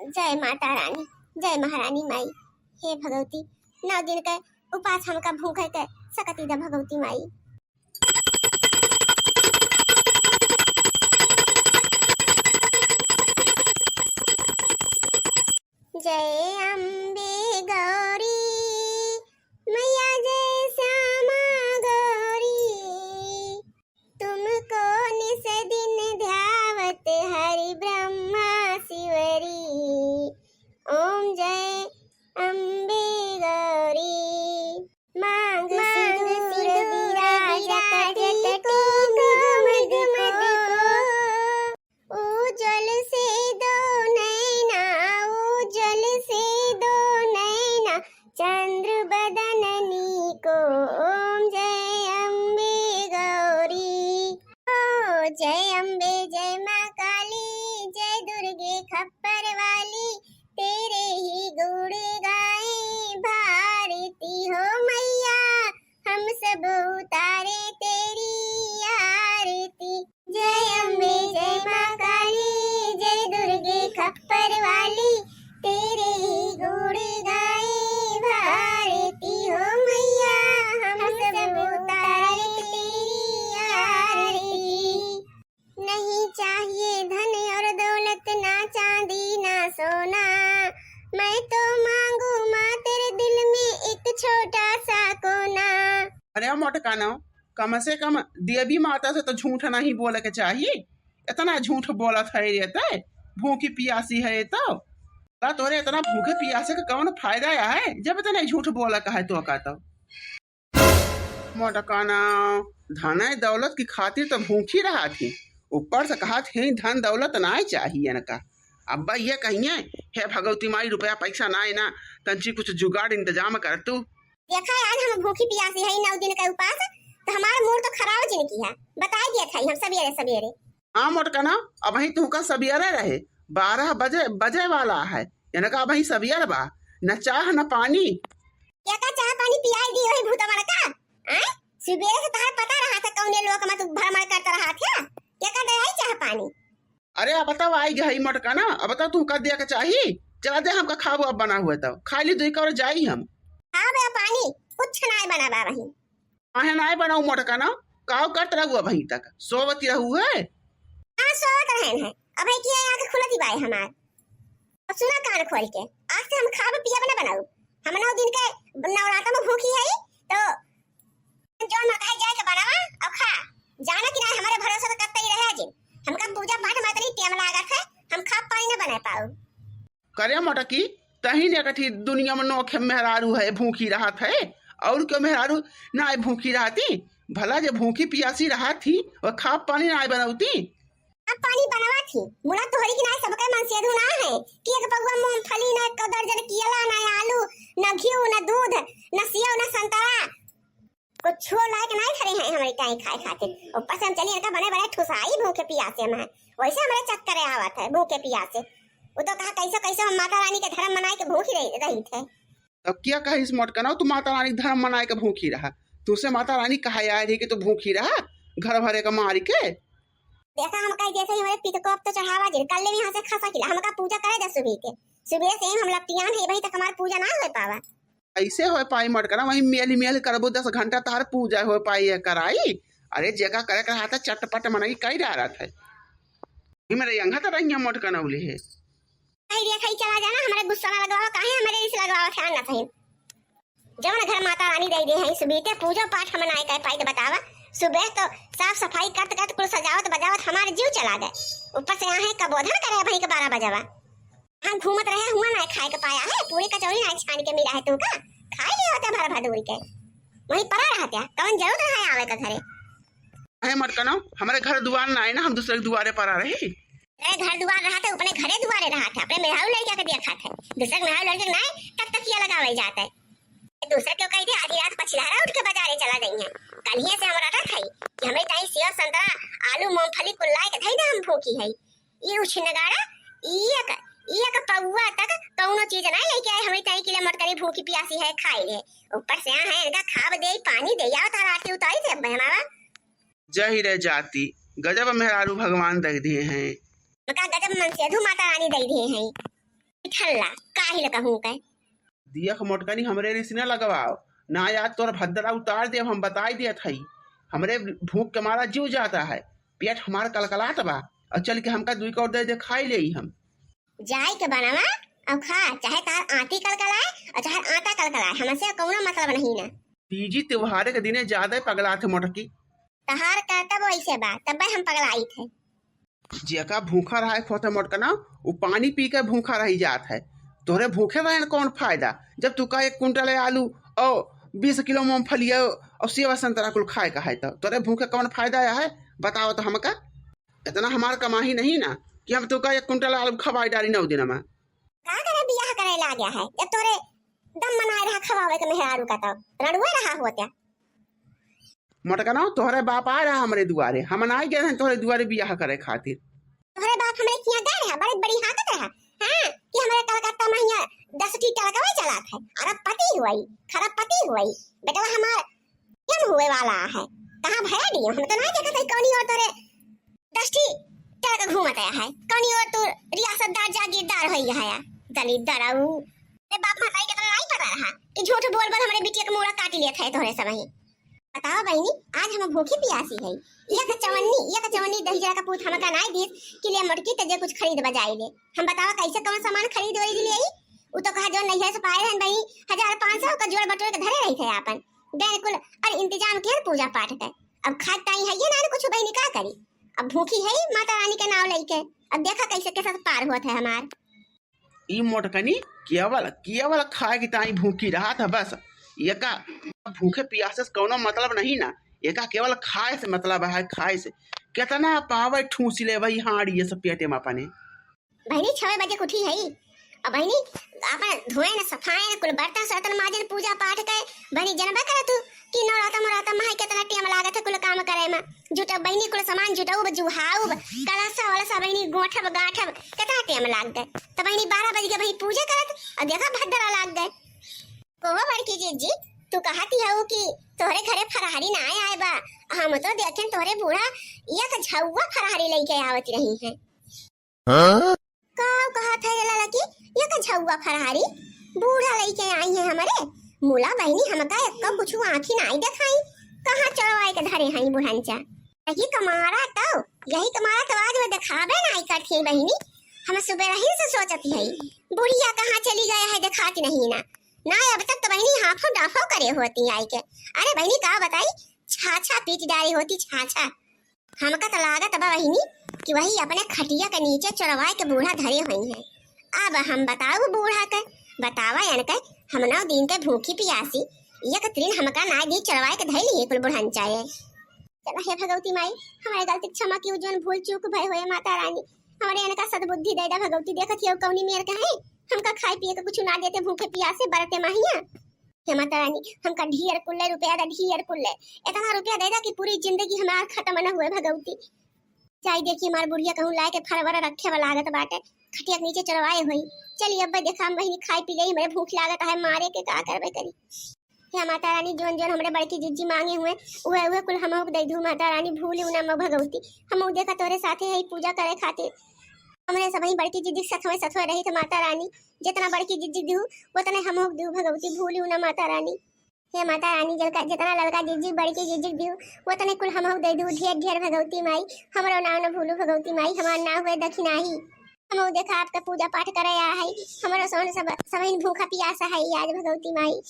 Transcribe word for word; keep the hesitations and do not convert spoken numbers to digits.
जय माता रानी, जय महारानी माई। हे भगवती, नौ दिन के उपास हमका भूखे के सकती द भगवती माई। जय अम्बे गौरी, मैया जय श्यामा गौरी, तुमको निस दिन ध्यावत हरि ब्रह्मा शिवरी। ओम जय अम्बे गौरी। मांग मांग सिंदूर सिंदूर विराजत विराजत टीको टीको मद मद मद मद को। को। उज्जवल से दो नैना, उज्जवल से दो नैना, चंद्र बदन नीको। ओम जय अम्बे गौरी। ओ जय अम्बे, जय माँ काली, जय दुर्गे खप्पर वाली, तेरे ही गुण गाए भारती हो मैया, हम सब उतारे तेरी आरती। जय अम्बे, जय माँ काली, जय दुर्गे खप्पर वाली, तेरे ही गुण गाए भारती हो मैया, हम सब उतारे तेरी आरती। नहीं चाहिए धन और दौलत, ना चांदी ना सोना, मैं तो मांगू माँ तेरे दिल में एक छोटा सा कोना। अरे मोटकाना, कम से कम देवी माता से तो झूठ नहीं बोले के चाहिए। इतना झूठ बोलत है रे ते, भूखी पियासी है तो। का तोरे इतना भूखे पियासे का कौन फायदा है, जब इतना झूठ बोले का है तो का तो? मोटकाना, धन दौलत की खातिर तो भूखी रहत ही, ऊपर से कहत ही धन दौलत नाय चाहिए इनका। अब्बा ये कहिए, हे भगवती माई, रुपया पैसा नाय ना, तंची कुछ जुगाड़ इंतजाम कर तू। देखा, आज हम भूखी पियासी है नौ दिन का उपास, तो हमार मूड तो खराब जिन की है। बताई दिया था हम सवेरे सवेरे। हाँ मोटकाना, अबहीं तुहका सबियरे रहे, बारह बजे, बजे वाला है, इनका अबहीं सबियर बा, न चाह न पानी। एका चाह पानी पियाई दी वही भूतवन का, आय? सुबेरे से तहार पता रहा था कौने लोक में तू भ्रमण करता रहा था, एका दे आई चाह पानी। अरे अब बताओ आई गई मोटकाना, अब बताओ तुहका दिया के चाही, चला दे हमका खाबो अब बना हुआ तो, खा ली दुई का और जाई हम। खाबो या पानी, कुछ नाय बना बा वहीं। काहे नाय बनाऊ मोटकाना? काव करत रहू अबहीं तक? सोवत रहू है? हाँ, सोवत रहन है। अबहीं की आँख खुलत ही बाय हमार। अब सुना कान खोल के, आज से हम खाब पियब न बनाऊ। हम नौ दिन के नवरात्र में भूखी है, तो जो मकाई जाए के बनावा और खा। जाना कि नाय, हमारे भरोसे तो कत्ते ही रहे जिन। हमका पूजा पाठ में इतनी टेम लागत है, हम खाब पानी न बना पाऊ। करे मोटकी, तही ने कठी दुनिया में नोखे मेहरारू है, भूखी रहत है, और क्यों मेहरारू नाय भूखी रहती? भला जे भूखी पियासी रहत ही, वह खाब पानी नाय बनौती। अब पानी बनवा थी, मुला तोहरी की नाय सबके मन से अधू ना है कि एक पौवा मूंगफली, ना एक दर्जन केला, ना आलू, ना घी, ना दूध, ना सेव, ना संतरा, कुछो लायक नाय धरे हैं हमरे टाइम खाए खातिर। ऊपर से हम चली इनका बने बने ठुसाई भूखे पियासे में है। वैसे हमरे चक्कर आवत है भूखे पियासे। वो तो कहा कैसे कैसे हम माता रानी के धर्म मनाए के भूखी रही, रही थे। तब क्या कहिस मोटकनऊ, तू माता रानी के धर्म मनाए के भूखी रहा? तुसे माता रानी कहा आए रही कि तू भूखी रहा, घर भरे का मारी के? देखा हम कही जैसे ही हमारे पितकोप तो चढ़ावा जिन, कल भी यहाँ से खसा किला, हमका पूजा करे दे सुबह के। सुबह से ही हम लपटियान है, वही तक हमार पूजा ना हो पावा। ऐसे हो पाई मोटकना, वही मेल मेल करबो, दस घंटा तार पूजा हो पाई है कराई। अरे जेका करे के रहा था चटपट मनई कई डारत है। ई मेरे यंगा तो रहिया मोटकनऊ ले है। कही रे खाई चला जाना, हमारे गुस्सा ना लगवाओ, काहे हमारे इस लगवाओ ध्यान ना सही। जवन घर माता रानी दे दे हैं, सुबह के पूजा पाठ हम नाय कर पाई तो बतावा। सुबह तो साफ सफाई करत करत कुल सजावत बजावत हमार जीव चला गए। ऊपर से यहाँ है कबोधन करे भाई के बारह बजावा। हम घूमत रहे हुआ ना खाए के पाया है, पूरी कचौड़ी ना छान के मिला है तुमका, खाए लिए होते भर भर दूर के। वहीं पड़ा रहत्या, कवन जरूरत रहा है आवे का घरे? अरे मटकनो, हमारे घर दुआर ना आए ना, हम दूसरे के दुआरे पड़ा रहे। अरे घर दुआर रहा था, अपने घरे दुआरे रहा था, अपने मेहरारू लड़का के देखा था, दूसरे के मेहरारू लड़के ना आए, तक तकिया लगावे जाता है। दूसरे क्यों कही थी, आधी रात पछिलहरा उठ के बाजारे चला गई है। कल ही से हमारा रहा था कि हमें चाहिए सेव, संतरा, आलू, मूंगफली कुल लाए के धई दे, हम भूखी है। ई उछिनगाड़ा, ई एक, ई एक पौवा तक कौनो चीज ना लेके आए, हमरी ताई के लिए मटकरी भूखी पियासी है, खाए ले। ऊपर से यहाँ है, इनका खाब दे, पानी दे, आओ तारा आरती उतारी थे बहनावा। जय ही रे जाति, गजब मेहरारू भगवान दे दिए हैं। मका गजब मन से अधू माता रानी दे दिए हैं। ठल्ला, काहिल कहूँ के। दिया के मोटकनी, हमरे रिस न लगवाओ, ना याद तोर भद्दरा उतार देब, हम बताई देत हई। हमरे भूख के मारा जीव जाता है, पेट हमार कलकलात बा, और चल के हमका दुई कौर दे दे, खाई लेई हम। जाई के बनवा और खा, चाहे तार आँती कलकलाए और चाहे आटा कलकलाए, हमसे कौनो मतलब नहीं ना। तीजी त्योहारे के दिने ज्यादा पगलात है मोटकी। तहार करतब वैसे बा, तब्बे हम पगलाइत है। जेका भूखा रहे खोते मोटकना, उ पानी पी के भूखा रही जात है। तोहरे भूखे रहन कौन फायदा, जब तू का एक कुंटल आलू और बीस किलो मूंगफली और सेवा संतरा कुल खाए का है, तो तोहरे भूखे कौन फायदा है? बताओ तो हमका। इतना हमार कमाही नहीं ना कि हम तू का एक कुंटल आलू खवाई डाली नौ दिन में। का करे बियाह करे लाग गया है, जब तोरे दम मनाए रहा खवावे के मेहरारू का, तब रड़ुए रहा होत्या। मोटकना, तोहरे बाप आए रहा हमरे दुआरे, हम ना गए हैं तोहरे दुआरे बियाह करे खातिर। तोहरे बाप हमरे किहाँ गए रहा, बड़ी बड़ी हाँकत रहा, हाँ, कि हमरे कलकत्ता में यहाँ दस ठी टलकवे चलात है, अरबपति हुई, खरबपति हुई, बेटवा हमार डीएम हुए वाला है। कहाँ भया डीएम? हम तो ना देखत है कौनी ओर तोरे दस ठी टलक घूमत है, कौनी ओर तू रियासतदार जागीरदार होई है, दलिद्दर आऊ। अरे बाप महतारी के तो नहीं पता रहा कि झूठ बोल बोल हमरे बिटिया के मूड़ा काटी लेत है तोहरे सबही। बताओ बहिनी, आज हम भूखी पियासी है, एक चवन्नी, एक चवन्नी दही जरा का पूत हमका नाई दीस कि ले मोटकी, तजे कुछ खरीद बजाई ले। हम बतावा कैसे कौन सामान खरीद वरीद ले आई? उ तो कहा जो नैहर से पाए रहन बहिनी, हजार पाँच सौ का जोड़ बटोर के धरे रही थे आपन। गए कुल और इंतजाम किया पूजा पाठ के। अब खात ताई है ये ना कुछ बहिनी का करी? अब भूखी है माता रानी के नाव लेके। अब देखा कैसे के साथ पार होत है हमार। ई मोटकनी केवल, केवल खाए की ताई भूखी रहत है बस। एका भूखे पियासे से कौनो मतलब नहीं ना, एका केवल खाए से मतलब है, खाए से। कितना पावे ठूसी ले वही हाड़ी ये सब पेटे में अपने। बहिनी, छवे बजे के उठी है। अब बहिनी, आपन धोएन, सफाएन, कुल बर्तन सर्तन माजेन, पूजा पाठ के। बहिनी, जनबा करत हूँ कि नवराता मोराता में है कितना टेम लागत है कुल काम करे में। जुटब बहिनी, कुल सामान जुटाउब, जुहाउब, कलसा वलसा बहिनी गोठब गाठब, कितना टेम लाग गए। तो बहिनी, बारह बज गए बहिनी पूजा करत, और देखा भद्दरा लाग गए। कहो बड़की जिज्जी, तू कहती हऊ कि तोहरे घरे फरहरी ना आए बा, हम तो देखेन तोहरे बूढ़ा एक झउआ फरहरी लेके आवत रही है। हाँ? का कहत है रे ललकी, एक झउआ फरहरी बूढ़ा लइके आई है हमरे। मुला बहिनी, हमका एक्को कुछु आँखी नाई देखाई, कहाँ चोरवाए के धरे हई बुढ़नचा। यही कमारा तो, यही कमारा तो आज में देखाबे नाई करती है बहिनी। हम सुबह रही से सोचत है, बुढ़िया कहाँ चली गया है, देखाती नहीं ना। ना अब तक तो बहिनी हाफो डाफो करे होती आई के। अरे बहिनी का बताई, छाछा पीट डारी होती, छाछा। हमका त लागत बा बहिनी कि वही अपने खटिया के नीचे चोरवाए के बूढ़ा धरे होई हैं। अब हम बताऊ बूढ़ा के, बतावा अनके, हम नौ दिन के भूखी पियासी, एक तिरिन हमका ना दी चोरवाए के धइली है कुल बुढ़नचा ये। चला हे भगवती माई, हमारे गलती के क्षमा की, जौन भूल चूक भय होए माता रानी, हमारे अनका सद्बुद्धि दे दा भगवती। देखत हियो कौनी मेर के हैं, हमका खाए पिए के कुछ ना देते, भूखे पियासे बरते माहिया। हे माता रानी, हमका ढेर कुल्ले रुपया दा, ढेर कुल्ले। इतना रुपया दे दा कि पूरी जिंदगी हमार खत्म न हुए भगवती। जाई देखी हमार बुढ़िया कहूँ लाए के फरवर रखे वाला लागत बाटे, खटिया के नीचे चोरवाए होई। चली अब देखा हम बहिनी खाए पी ले, हमरे भूख लागत है मारे के, का करबे करी। हे माता रानी, जोन जोन हमरे बड़की जिज्जी मांगे हुए, उहे उहे कुल हमहू के दे दू माता रानी, भूली उना म भगवती। हमहू देखा तोरे साथे है पूजा करे खातिर। हमरे सबही बड़की जिज्जी के सथवे सथवे रही थे माता रानी, जितना बड़की जिज्जी दिहू, उतने हमहू के दिहू भगवती, भूली उना माता रानी। हे माता रानी, जलका, जितना ललका जिज्जी, बड़की जिज्जी दिहू, उतने कुल हमहू दे दू, ढेर ढेर भगवती माई, हमरो नाव न भूलू भगवती माई, हमार नाव हुए दखिनाही। हमहू देखा आपका पूजा पाठ करे आ है, हमरो सोन सब, सबहिन भूखा पियासा है आज भगवती माई।